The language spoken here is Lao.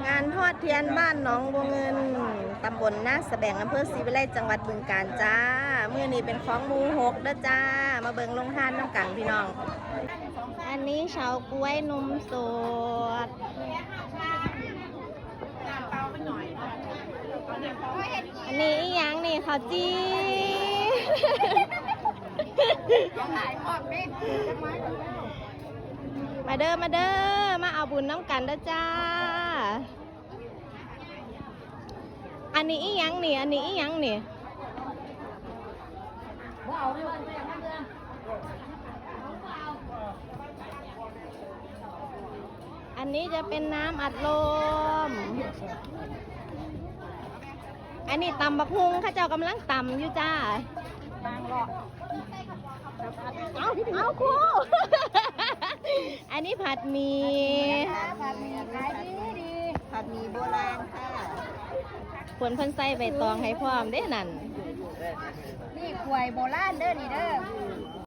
ງານທອດທຽນບ້ານໜອງບົວເງິນ ຕຳບົນນາສະແບງ ອຳເພີສີວິໄລ ຈັງຫວັດບຶງການຈ້າ. ມື້ນີ້ເປັນຂອງໝູ່ຫົກເດີຈ້າ. ມາເບິ່ງໂຮງທານນຳກັນພີ່ນ້ອງ. ອັນນີ້ເສາກ້ວຍນົມສົດ. ອັນນີ້ອີ່ຫຍັງນີ້? ເຂົ້າຈີ່. ມາເດີ ມາເດີ ມາເອົາບຸນນຳກັນເດີຈ້າ. ອັນນີ້ອີ່ຫຍັງນີ້? ອັນນີ້ອີ່ຫຍັງນີ້? ອັນນີ້ຈະເປັນນ້ຳອັດລົມ. ອັນນີ້ຕຳບັກຫຸ່ງ ເຂົາເຈົ້າກຳລັງຕຳຢູ່ຈ້າ. ເອົາ ເອົາຄູ. ອັນນີ້ຜັດໝີ່. ຜັດໝີ່ຂາຍດີດີ. ຜັດໝີ່ໂບລານຄ່ະ. ເພິ່ນ ເພິ່ນໃສ່ໃບຕອງໃຫ້ພ້ອມເດ້ນັ້ນ. ນີ້ຖ້ວຍໂບລານເດີນີ້ເດີ.